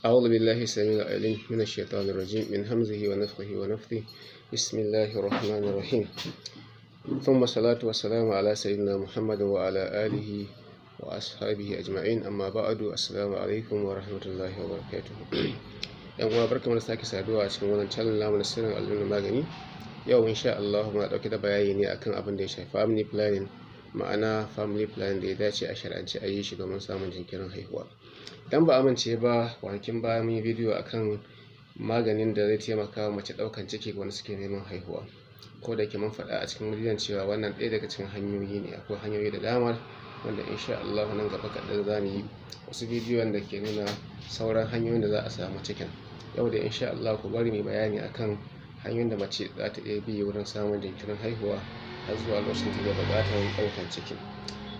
أعوذ بالله السميع العليم من الشيطان الرجيم، من همزه ونفخه ونفثه، بسم الله الرحمن الرحيم، ثم الصلاة والسلام على سيدنا محمد وعلى آله وأصحابه أجمعين، أما بعد، السلام عليكم ورحمة الله وبركاته. Yan uwa, barkamu da sake saduwa a cikin wannan channel namu na Sirrin Allurar Magani. Yau insha Allah muna dauke da bayani ne akan abin da ya shafi family planning, ma'ana family planning da ya dace a shar'ance a yi shi domin samun jinkirin haihuwa. Idan ba amince ba, kwanakin baya mun yi bidiyo akan maganin da zai taimaka wa mace ɗaukan ciki ga wanda suke neman haihuwa. Ko da yake mun faɗa a cikin bidiyon cewa wannan ɗaya daga cikin hanyoyi ne, akwai hanyoyi da dama wanda insha Allah nan gaba kaɗan za mu yi wasu bidiyon da ke nuna sauran hanyoyin da za a samu cikin. Yau da insha Allah ku bari mu bayani akan hanyoyin da mace za ta iya bi wurin samun jinkirin haihuwa har zuwa lokacin da take buƙatar ɗaukan ciki.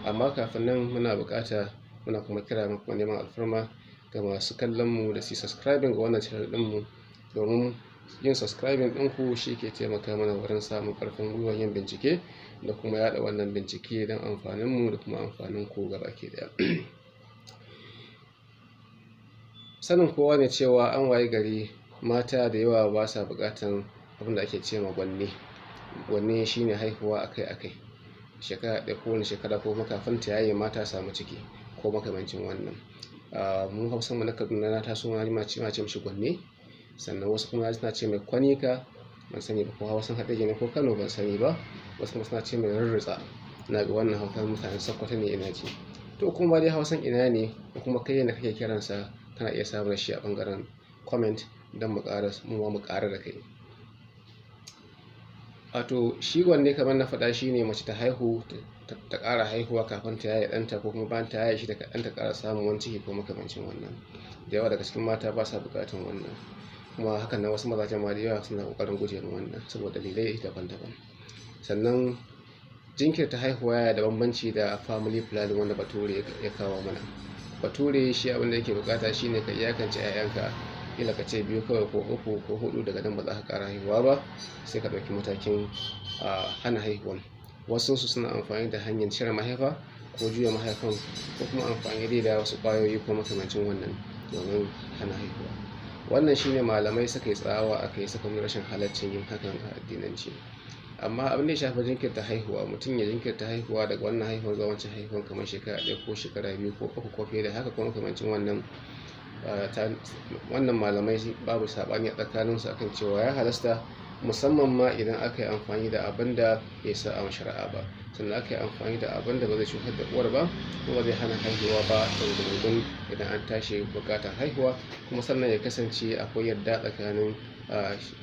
Amma kafin nan, muna buƙata, muna kuma kira, kuma neman alfarma ga masu kallon mu da su subscribing ga wannan channel ɗin mu, domin yin subscribing ɗinku shi ke taimaka mana wurin samun ƙarfin gwiwar yin bincike da kuma yaɗa wannan bincike don amfanin mu da kuma amfanin ku gabaki ɗaya. Sanin kowa ne cewa an wayi gari mata da yawa ba sa buƙatan abin da ake ce ma gwanne. Gwanne shine haihuwa akai-akai, shekara ɗaya, kowane shekara, ko kuma kafin ta yaye ma ta samu ciki ko makamancin wannan. Mu Hausan mu na Kaduna, na taso na ji muna ce mishi gwanne. Sannan wasu kuma suna ce mai kwanika, ban sani ba ko Hausan Haɗeja ne ko Kano, ban sani ba. Wasu kuma suna ce mai rurrutsa. Ina ga wannan Hausan mutanen Sokoto ne, ina ji. To, kuma dai Hausan ina ne ko kuma kai yanda kake kiransa, kana iya samun shi a ɓangaren comment don mu ƙara, mu ma mu ƙaru da kai. Wato shi gwanne, kamar na faɗa, shine mace ta haihu ta ƙara haihuwa kafin ta yaye ɗanta, ko kuma bayan ta yaye shi da kaɗan ta ƙara samun wani ciki ko makamancin wannan. Da yawa daga cikin mata ba sa buƙatan wannan, kuma hakan nan wasu mazajen ma da yawa suna ƙoƙarin guje ma wannan saboda dalilai daban-daban. Sannan jinkirta haihuwa yana da bambanci da family planning wanda Bature ya kawo mana. Bature shi abin da yake buƙata shine ka iyakance 'ya'yanka, ƙila ka ce biyu kawai ko uku ko huɗu, daga nan ba za ka ƙara haihuwa ba, sai ka ɗauki matakin hana haihuwan. Wasunsu suna amfani da hanyar cire mahaifa ko juya mahaifan ko kuma amfani dai da wasu ƙwayoyi ko makamancin wannan domin hana haihuwa. Wannan shine malamai suka yi tsawa a kai, suka nuna rashin halaccin yin hakan a addinance. Amma abin da ya shafi jinkirta haihuwa, mutum ya jinkirta haihuwa daga wannan haihuwar zuwa wancan haihuwan, kamar shekara 1 ko shekara 2 ko 3 ko fiye da haka ko makamancin wannan, wannan malamai babu saɓani a tsakaninsu akan cewa ya halasta, musamman ma idan aka yi amfani da abin da bai saɓa ma shari'a ba, sannan aka yi amfani da abin da ba zai cutar da uwar ba ko ba zai hana haihuwa ba ɗungurungun idan an tashi buƙatar haihuwa, kuma sannan ya kasance akwai yarda tsakanin,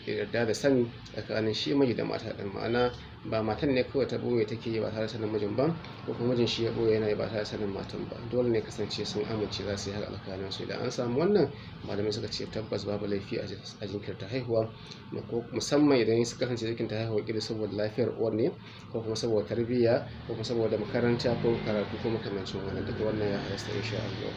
yarda da sani tsakanin shi miji da mata ɗin. Ma'ana, ba matan ne kawai ta ɓoye take yi ba tare da sanin mijin ba, ko kuma mijin shi ya ɓoye yana yi ba tare da sanin matan ba. Dole ne kasance sun amince za su yi haka tsakanin su. Idan an samu wannan, malamai suka ce tabbas babu laifi a jinkirta haihuwa, musamman idan suka kasance jinkirta haihuwa ƙila saboda lafiyar uwar ne, ko kuma saboda tarbiyya, ko kuma saboda makaranta ko karatu ko makamancin wannan. Duka wannan ya halasta insha Allah.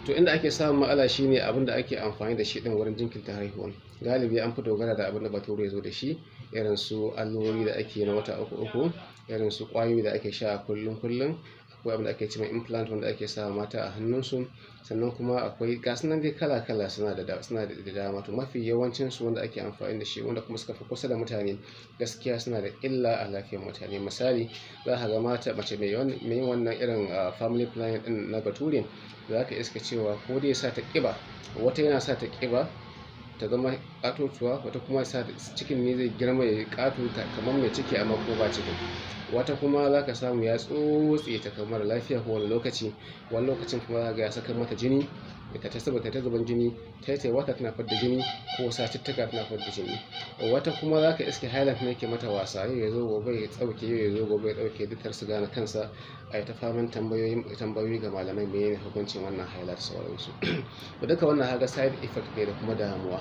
To, inda ake samun matsala shine abin da ake amfani da shi ɗin wurin jinkirta haihuwan. Galibi an fi dogara da abin da Bature ya zo da shi, irin su allurori da ake na wata uku uku, irin su ƙwayoyi da ake sha kullum kullum, akwai abin da ake ce ma implant wanda ake sa mata a hannunsu, sannan kuma akwai gasu nan dai kala kala, suna da dama. To, mafi yawancin su wanda ake amfani da shi, wanda kuma suka fi kusa da mutane, gaskiya suna da illa a lafiyar mutane. Misali, za ka ga mata, mace mai yin wannan irin family planning ɗin na Bature, za ka iske cewa ko dai sa ta ƙiba, wata yana sa ta ƙiba ta zama ƙatotuwa, wata kuma sa cikin ne zai girma ya yi ƙato kamar mai ciki amma ko ba cikin. Wata kuma za ka samu ya tsotse ta kamar lafiya ko wani lokaci. Wani lokacin kuma za ka ga ya saka mata jini, ta ta saboda ta zuban jini, ta yi wata tana fidda jini ko satuttuka tana fidda jini. Wata kuma za ka iske hailan ne yake mata wasa, yau ya zo gobe ya ɗauke, yau ya zo gobe ya ɗauke, duk har su gane kansa, a yi ta faman tambayoyi ga malamai menene hukuncin wannan haila da sauransu. To, duka wannan haka side effect ne da kuma damuwa.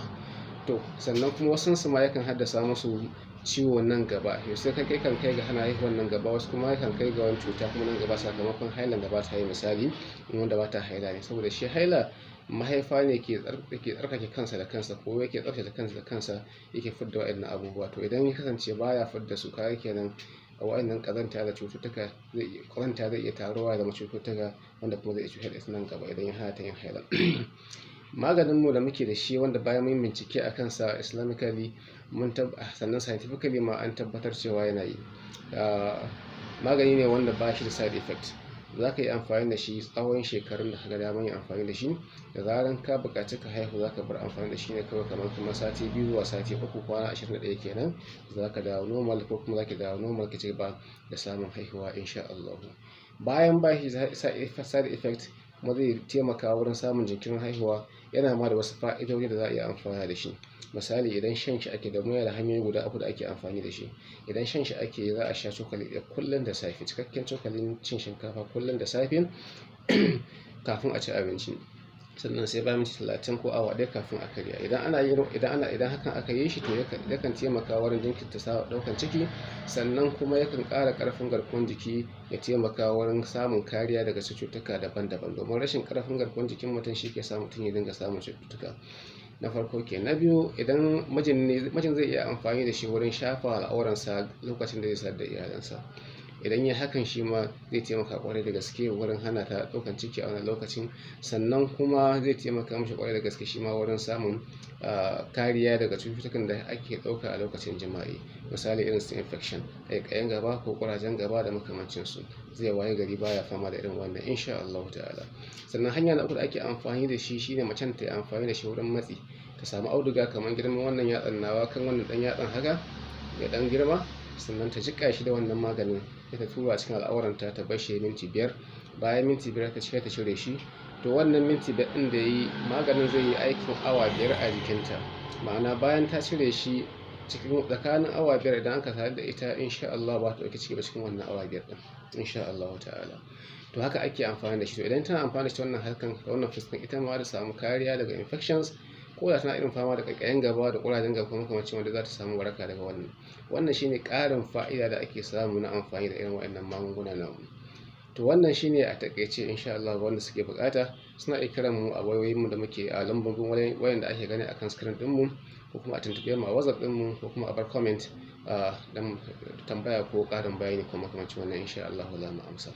To, sannan kuma wasunsu ma yakan haddasa musu ciwo nan gaba, sai kai kan kai ga hana haihuwan nan gaba. Wasu kuma yakan kai ga wani cuta kuma nan gaba sakamakon hailan da ba ta yi, misali wanda ba ta haila ne. Saboda shi haila mahaifa ne ke tsarkake kansa da kansa, ko yake tsaftace kansa da kansa, yake fidda wa'annan abubuwa. To, idan ya kasance baya fidda su, kaga kenan A wa'annan ƙazanta da cututtuka zai ƙazanta zai iya taruwa ya zama cututtuka wanda kuma zai iya cutar da ita nan gaba idan ya hana ta yin haila. Maganin mu da muke da shi, wanda bayan mun bincike a kansa islamically, mun sannan scientifically ma an tabbatar cewa yana yi, magani ne wanda ba shi da side effect. Za ka yi amfani da shi tsawon shekarun da ka ga daman yin amfani da shi. Da zaran ka buƙaci ka haihu, za ka bar amfani da shi ne kawai kamar sati 2 zuwa sati 3, kwana 21 kenan, za ka dawo normal ko kuma za ki dawo normal, ki ci gaba da samun haihuwa insha Allahu. Bayan ba shi side effect kuma zai taimaka wurin samun jinkirin haihuwa, yana ma da wasu fa'idodi da za a iya amfana da shi. Misali, idan shan shi ake, domin yana da hanyoyi guda uku da ake amfani da shi. Idan shan shi ake, za a sha cokali ɗaya kullum da safe, cikakken cokalin cin shinkafa kullum da safe kafin a ci abinci. Sannan sai bayan minti 30 ko awa 1 kafin a karya. Idan ana yin idan ana idan hakan aka yi shi, to yakan taimaka wurin jinkirta ɗaukan ciki, sannan kuma yakan ƙara ƙarfin garkuwan jiki, ya taimaka wurin samun kariya daga cututtuka daban-daban. Domin rashin ƙarfin garkuwan jikin mutum shi ke sa mutum ya dinga samun cututtuka. Na farko ke. Na biyu, idan mijin ne, mijin zai iya amfani da shi wurin shafa al'auransa lokacin da zai sadu da iyalinsa. Idan ya hakan, shi ma zai taimaka ƙwarai da gaske wurin hana ta ɗaukan ciki a wannan lokacin. Sannan kuma zai taimaka mishi ƙwarai da gaske shi ma wurin samun kariya daga cututtukan da ake ɗauka a lokacin jima'i. Misali, irin su infection, ƙaiƙayin gaba ko ƙurajen gaba da makamancinsu. Zai waye gari baya fama da irin wannan insha Allahu ta'ala. Sannan hanya na uku da ake amfani da shi shine macen ta yi amfani da shi wurin matsi. Ta samu auduga kamar girman wannan yatsan nawa, kan wannan ɗan yatsan haka ya ɗan girma, sannan ta jiƙa shi da wannan maganin, sai ta tura cikin al'auranta, ta bar shi minti 5. Bayan minti 5 ta cire, ta cire shi. To, wannan minti 5 ɗin da yayi, maganin zai yi aikin awa 5 a jikinta. Ma'ana, bayan ta cire shi cikin tsakanin awa 5, idan aka sadu da ita, insha Allah ba ta ɗauki ciki ba cikin wannan awa 5 ɗin insha Allahu ta'ala. To, haka ake amfani da shi. To, idan tana amfani da shi wannan harkan, wannan fuskan, ita ma ta samu kariya daga infections, ko da tana irin fama da ƙaiƙayin gaba da ƙurajen gaba ko makamancin wanda, za ta samu waraka daga wannan. Wannan shine ƙarin fa'ida da ake samu na amfani da irin waɗannan magunguna namu. To, wannan shine a taƙaice insha Allah. Wanda suke buƙata suna iya kiran mu a wayoyin mu da muke a lambobin wayan da ake gani akan screen ɗin mu, ko kuma a tuntuɓe mu a WhatsApp ɗin mu, ko kuma a bar comment don tambaya ko ƙarin bayani ko makamancin wannan, insha Allah za mu amsa.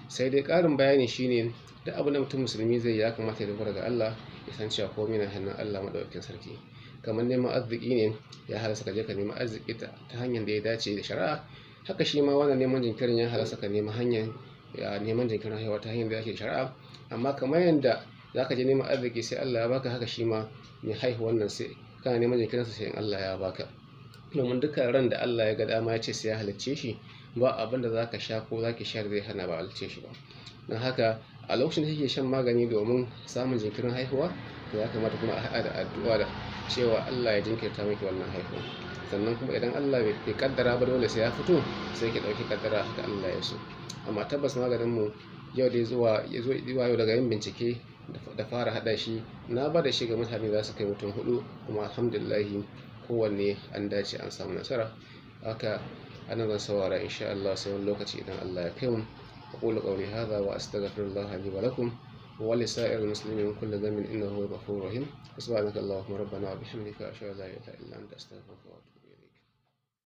Sai dai ƙarin bayani shine, duk abin da mutum musulmi zai yi, ya kamata ya dogara ga Allah, ya san cewa komai na hannun Allah Maɗaukakin Sarki. Kamar neman arziki ne, ya halasta ka je ka nemi arziki ta hanyar da ya dace da shari'a. Haka shi ma wannan neman jinkirin, ya halasta ka nemi hanyar neman jinkirin haihuwa ta hanyar da yake shari'a. Amma kamar yadda za ka je neman arziki sai Allah ya baka, haka shi ma mai haihuwan nan, sai kana neman jinkirinsa sai in Allah ya baka. Domin dukkan ran da Allah ya ga dama ya ce sai ya halicce shi, ba abin da za ka sha ko za ki sha da zai hana ba halicce shi ba. Don haka, a lokacin da kake shan magani domin samun jinkirin haihuwa, to ya kamata kuma a haɗa da addu'a da cewa Allah ya jinkirta miki wannan haihuwa. Sannan kuma idan Allah bai kaddara ba dole sai ya fito, sai ki ɗauki kaddara, haka Allah ya so. Amma tabbas maganin mu yau dai zuwa yau, daga yin bincike da fara haɗa shi, na ba da shi ga mutane za su kai mutum huɗu, kuma alhamdulillahi kowanne an dace, an samu nasara. Haka anan zan saurara insha Allah, sai wani lokaci idan Allah ya kai mu. أقول قولي هذا وأستغفر الله لي ولكم ولسائر المسلمين من كل ذنب، إنه هو الغفور الرحيم. سبحانك اللهم ربنا وبحمدك، أشهد أن لا إله إلا أنت، أستغفرك وأتوب.